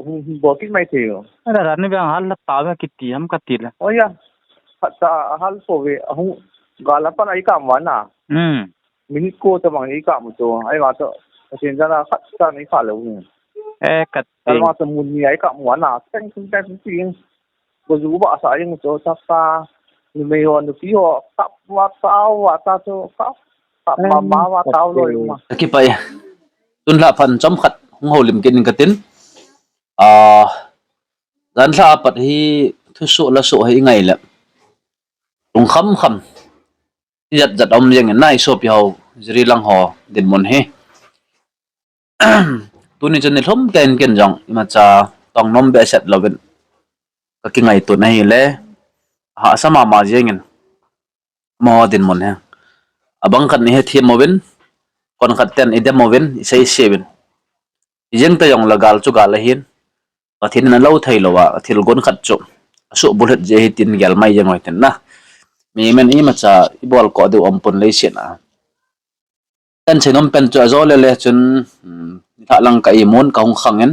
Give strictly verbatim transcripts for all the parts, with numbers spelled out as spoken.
Hung, hung bol kit mai thei u. Ara Rani Veng hal la ta ve kiti ham kati le. Oh ya. Khat ta hal po ve, ahung gal a pan a i kap u ana. Hmm. Minute ko ta bang i kap u to. Ai ma to. Ka chen jana khat ta ni kha lo ni. Eh, kati. Kal ma to mun ni a i kap u ana. Teng teng teng teng. Ko ju ba sa yung to ta ta. Numei ho, nupi ho, kap wa ta wa ta to kap. Kap ma ma wa ta lo yung ma. Ka kipah e. Tun la phan chom khat hung houlim kit ning katin. Ah, jan lha apat hi thusoh lasoh hi i ngai le. Lungkham kham. Ijat jat um jeng in na i sopi ho, Jiri lang ho, dinmun hi. Tuni chun nilhum kei in ken jong, imacha tong nom behseh louvin. Ka kingaito na hi le. Hahsa mama jeng in. Amaho dinmun hi. Abang khat ni he thim uvin. Kon khat ten i dem uvin, i sei se uvin. I jeng ta jong la gal chu gal ahin. Pathen in a lo thei lou a, a thil gon khat chu. A suh bulhet je hi tin gel mai jeng oi tin na. Mi men imacha i bol ko deu um pon lei sin a. Kan sei nom pen chu a jo le le chun, hmm, ni thah lang ka imun ka hung khang in.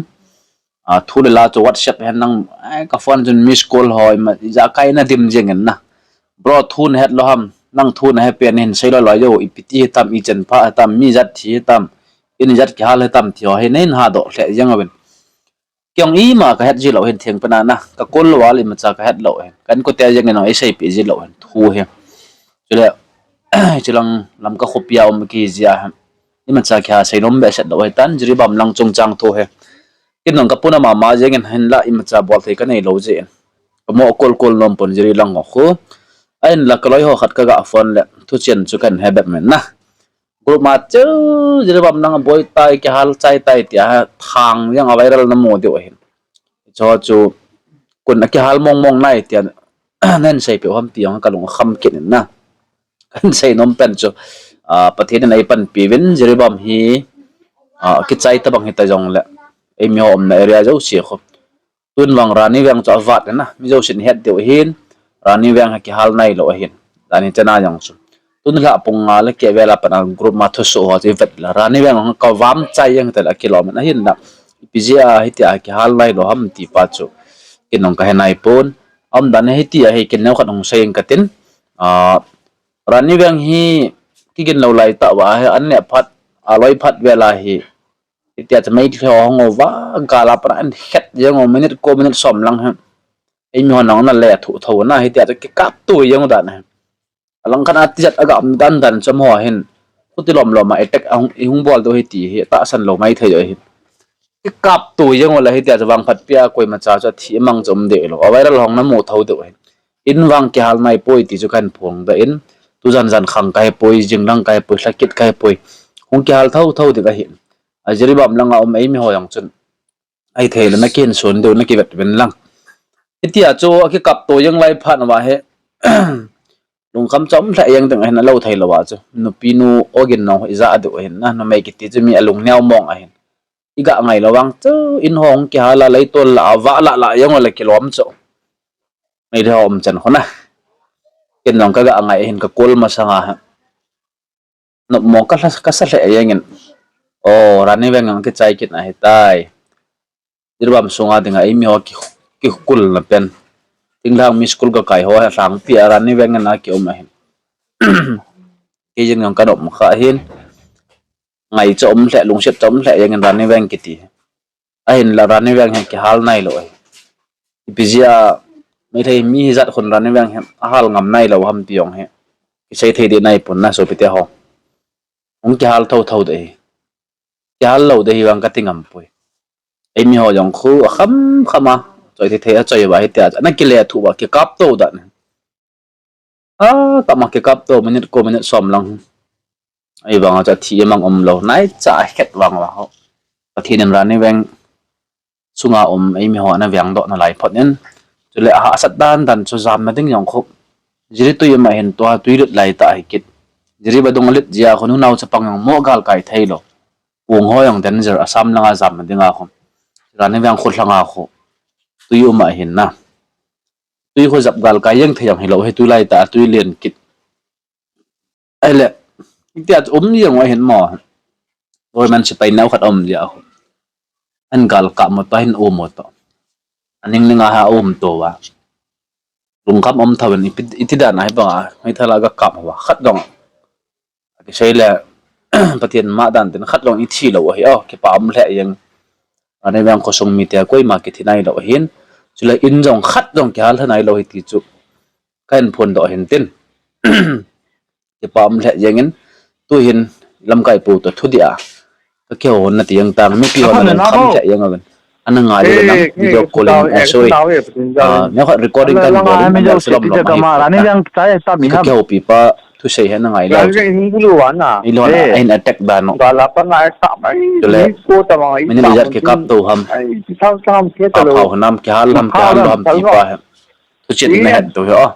A, thu le la chu WhatsApp hen nang, ai, ka phone chun miss call ho, ima, i ja kai na dim jeng in na. Bro, thu na het lou ham, nang thu na he pen hin sei lou lou jo, ipi ti hi tam, i chen pha he tam, mi jat thi he tam, i ni jat kihal he tam ti ho, hi nei na ha do hle jeng uvin. Kei jong ima ka het ji lou hin theng pen a na, ka kol lou a le imacha ka het lou hin. Kan ko te jeng in jong i sei pi ji lou hin, thu hi. Chule, chilang lam ka khopi a um ki ji a hin. Imacha kei a sei nom behseh lou hi tan, Jiribam lang chungchang thu hi. Kin jong ka puna mama jeng in hin la imacha bol thei ka nei lou jeh in. Ka mo kol kol nom pon Jiri lang ho khu. A hin la ka loi ho khat ka ga phone le, thu chen chu kan he bep men na. Group ma cheu, Jiribam lang boi tai, kihal chai tai, tia thang jeng a viral na mu diu ahin. Cho chu, kun a kihal mong mong nai, tia, nen sei pe ham ti jong ka lung kham kit in na. Kan sei nom pen chu, a, Pathen in ei panpi uvin, Jiribam hi, a, kichai ta bang hi ta jong le. Ei mi ho umna area jo si khu. Tun vang Rani Veng chu a vat na, mi jousen het diu hin, Rani Veng ha kihal nai lou ahin, Rani chana jong chu. Tun la pung nga le ke vela pana group ma thusoh ho chu i vet la, Rani Veng hong ka vam chai jeng tel a kilom in ahin la, ipi jeh a hitia kihal nai lou ham ti pa chu, kin jong ka he nai pon, um dan hitia hi kin neo khat hung sei ing katin, a, Rani Veng hi kigin lou lai ta va he an le phat, a loi phat vela hi, Hitia chu Meitei ho hung uva, gal a pat a an het jeng u minute ko minute som lang hi. Ei mi ho nang na le thu tho na, hitia chu kikap tu jeng u dan hi. Alang khat a tijat a ga um dan dan chom ho hin. Khuti lom lom a attack a hung, i hung bol diu hi ti hi, tahsan lou mai thei u hi. Kikap tu jeng u la hitia chu vangphat pia koima cha chu thi mang chu um deh lou. A viral hong na mu tho diu hi. In vang kihal nai poi ti chu kan phong da in. Tu jan jan khang ka he poi, jing lang ka he poi, lhakit ka he poi. Hung kihal tho tho ding ahi. A Jiribam langa um ei mi ho jong chun. Ai thei le na kin sun deu na kivet ven lang. Hitia chu a kikap to jeng lai phat uva hi. Lungkham chom lheh jeng ding ahin a lo thei lou a chu. Nupi nu ogin nong ho i ja a deu ahin na, numei kiti chu mi a lungneo mong ahin. I ga ngai lou vang chu, in ho hung kihal a lei tol la, va la la jeng u le kilom chu. Meitei ho um chan khu na. Ken jong ka ga ngai ahin ka kol masang a. Nopmo ka hla, ka sa lheh jeng in. O, Rani Veng jong kichai kit na hitai. Jiribam sunga dinga ei mi ho ki, kikul na pen. Thinglhang mi school ga kai ho a lhangpi a Rani Veng in a ki um ahin. Kei jeng jong ka nop kha ahin. Ngai chom lheh, lungset chom lheh jeng in Rani Veng kiti. Ahin la Rani Veng hi kihal nai lou ahi. Ipi jeh a Meitei mi hijat khun Rani Veng hi a hal ngam nai lou ham ti jong hi. Kisei thei ding nai pon na sopite ho. Hung kihal tho tho ding ahi. Kihal lou ding ahi vang ka ti ngam poi. Ei mi ho jong khu a kham kham a. Choi thei thei a choi uva hitia. Ana kile thu uva kikap to dan. A, kama kikap to minute ko minute som lang. Ei vang a cha thi mang um lou. Nai cha het vang uva ho. Pathen in Rani Veng sunga um ei mi ho ana veng doh na lai phot in. Chule a hahsat dan dan chu jam na ding jong khu. Jiri tui um ahin tua tui lut lai ta hi kit. Jiri ba dung a lut jia khu nunao chapang jong mo gal kai thei lou. Pung ho jong danger Assam langa jam na dinga khu. Rani Veng khu lhanga khu. Tui um ahin na. Tui khu jap gal kai jeng thei jong hi lou hi tui lai ta tui len kit. Ahile, hitia chu um jeng u ahin mo. Government sepai neo khat um jia khu. Ahin galkap mo to, ahin um mo to. Aning ning a ha um to va. Lungkham um tho in iti dan a hi banga meithal a ga kap ho va. Khat jong akisei le Pathen ma dan tin khat jong ithi lou ahi o, kipa um lheh jeng. Rani veng khosung mite koima kithi nailou ahin. Chule in jong khat jong kihal lha nailou ahi ti chu ka hin phondoh ahin tin. Kipa um lheh jeng in, tuhin lamkai pu to thudia ka kihou na ti jeng tang, mipi ho na lungkham lheh jeng uvin. Ana ngai le nang video calling, eh, sorry. Ah, ne khat recording kan bol in, ana silom lom ahi. Ka kihoupi pa thusei hi ana ngai lou. Ilou na ahin attack dan u. Chule minute ijat kikap to ham. Aphau nam, kihal ham, kihal lou ham ti pa hi. Thuchih na het to hi o.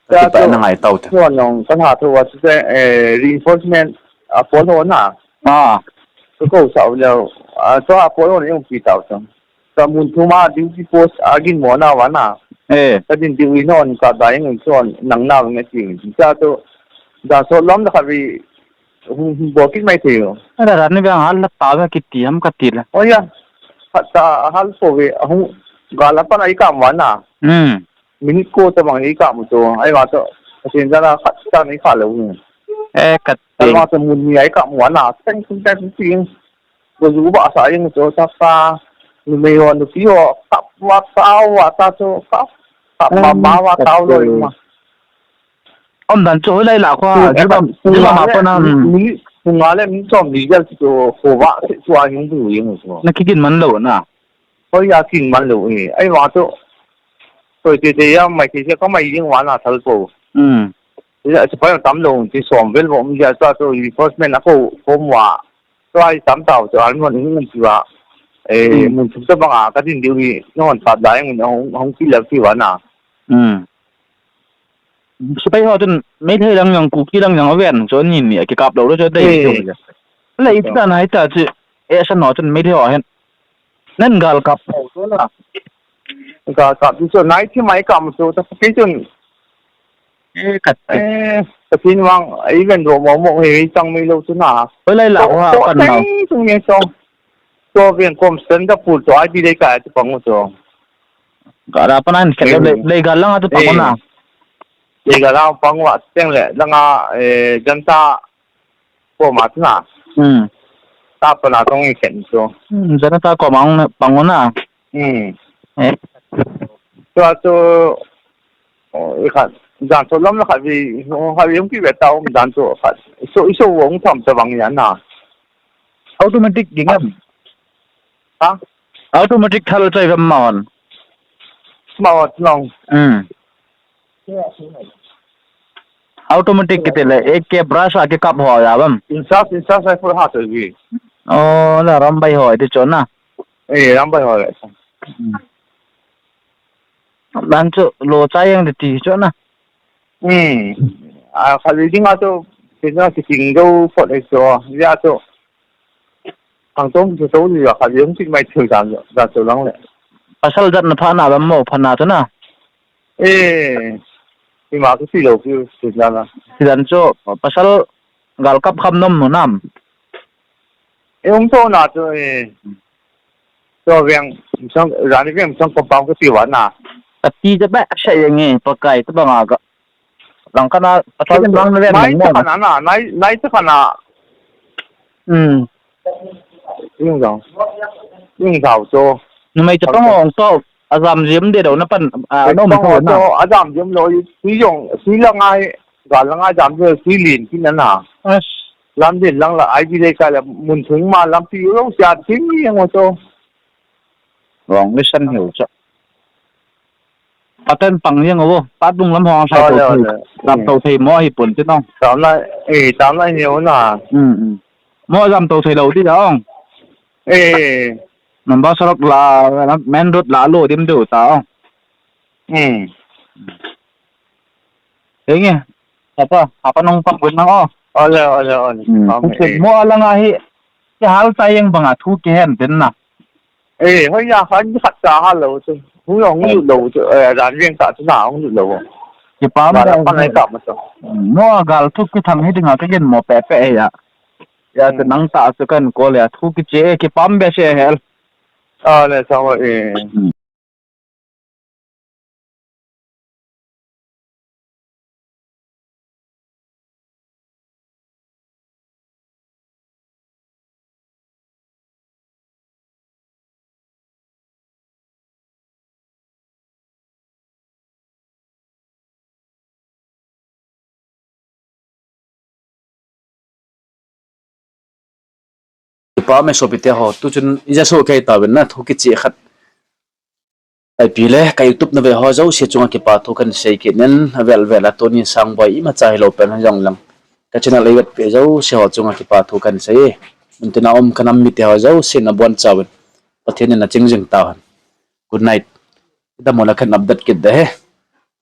Ka kipah na ngai tau te. Chuan jong kan ha tho a chu te, eh, reinforcement a pawl ho na. Ah. Ka ko sa u leh, ah, chua pawl ho na jong pi tau chang. Ka mun thum a duty post a gin mo na va na. Eh. Ka din diu in hon ka dai ngun chuan nang na nge ti. Cha to da so lam da kha vi Hung, hung bol kit mai thei u. Ada ran ni bang hal la ta ve kiti ham ka ti la. Oh ya. Hal ta hal po ve, hung gal a pan ai kam va na. Hmm. Minute ko ta bang ai kam to. Ai va to. Asin jana khat ta ni kha lo ni. Eh, ka ti. Ai va to mun ni ai kam va na. Teng teng teng ti. Ko ju ba sa yang to sa sa. Ni me yo ni pi yo. Kap va sa va ta to kap. Kap ma ma va ta lo ma. Om dan chu hoilai lah kho, Jibam, Jibam a pa na, hmm. Minute, minute sawmli vel chu kho va, se chu a hung bu jeng chu. Na kikin man lo na. Hoi a kin man lo e. Ai va chu. Hoi te te ya mai te te ka mai jeng va na thal ko. Hmm. Ya chu pa tam lo ti sawm vel vo mi ya chu reinforcement a ko, ko wa. Chu ai tam tau chu an hon hung ti va. Eh, hmm. Mun chu ta bang a ka din diu ni, non pa dai ngun hung, hung ki la ti va na. Hmm. Sepai ho chun Meitei lang jong, Kuki lang jong aven chu ni ni a kikap lou lou chu dei chu. Eh. Le iti dan hai ta chu, eh, sa no chun Meitei ho hin. Nan gal kap ho chu na. Gal kap chu nai thi mai kam chu ta ki chun. Eh, kat. Eh, ka tin wang, even ro mo mo he chang mai lou chu na. Hoilai lah ho a pan na. Chung ye chong. Chu veng kom sen da pul chu ai bi dei ka chu pang u chu. Ka da pan an khet le, le ga lang a chu pang u na. Le ga lang pang wa teng le, lang a, eh, jan ta ko ma chu na. Hmm. Ta pan a tong i khen chu. Hmm, jan ta ko ma pang u na. Hmm. Eh. Chu a chu, oh, i khat, jan chu lam la khat vi, oh, khat vi hung ki ve ta um jan chu khat. So, i so hung tham ta bang ya na. Automatic ging em? Ha? Automatic thal chai vem ma on? Ma on long. Hmm. Automatic kiti le, A K brush a kikap ho ya vem? Insas, insas ai pur ha chai vi. Oh, la ram bai ho ti chu na. Eh, ram bai ho le. Hmm. Dan chu lo chai jeng ti chu na. Hmm. A, khat le ding a chu, ti na ti ting do phot e chu. Ya chu. Ang tong chu to ni ya khat le hung tik mai chu dan, dan chu lang le. Pasal jat na pha na lam mo pha na chu na. Eh. Ima chu ti lo ki ti na na. Ti dan chu pasal gal kap kham nom mo nam. Eh, um to na chu, eh. Chu veng, sang, rani veng sang compound ka ti va na. Ka ti cha ba sa yang e, Pakai, ta bang a ka. Lang kana, a thal bang na veng nai mo cha na. Kana na, nai, nai cha kana. Hmm. Yung dong. Yung dao cho. Numei cha pang ong to, a jam jim de do na pan, a nom to na. A jam jim lo, si yong, si la ngai, ga la ngai jam jim, si lin, si na na. As. Lam din lang la, ai di le ka la, mun thung ma lam pi lo sia thim ni yang to. Wrong lesson hiu cha. Patan pang yang wo, pat dung lam hong sai to thei. Lam to thei mo hi pun ti nong. Tam lai, eh, tam lai hiu na. Hmm, hmm. Mo jam to thei lo ti da ong. Eh. Number sorok la, main road la lo dim do ta ong. Hmm. Enge, apa, apa nong pang gun nang o. Ole, ole, ole. Hmm. Mo alang ahi, kihal ta jeng banga thu kihen den na. Eh, hoi ya, han khat ta ha lo chu. Hu yong lu lo chu, eh, ran jeng ta chu na hong lu lo. Kipam da pan ai ka ma chu. Hmm, mo gal thu kithang hi dinga ka gen mo pe pe ya. Ya chu nang ta chu kan ko le thu kiche kipam be se hel. Ah, le, Sangboi, eh. Kipa me sopite ho, tu chun ija so kei ta ben na, thu kichi khat. Ai pi le, ka YouTube na ve ho jouse chunga kipa thu kan sei kit nen, avel vel a tuni Sangboi imacha hilou pen jong lang. Ka channel ei vet pe jouse ho chunga kipa thu kan sei. Mun tina um ka nam mite ho jouse na bon chauvin. Pathen in na ching jing ta hen. Good night. Ita mo la kan update kit de he.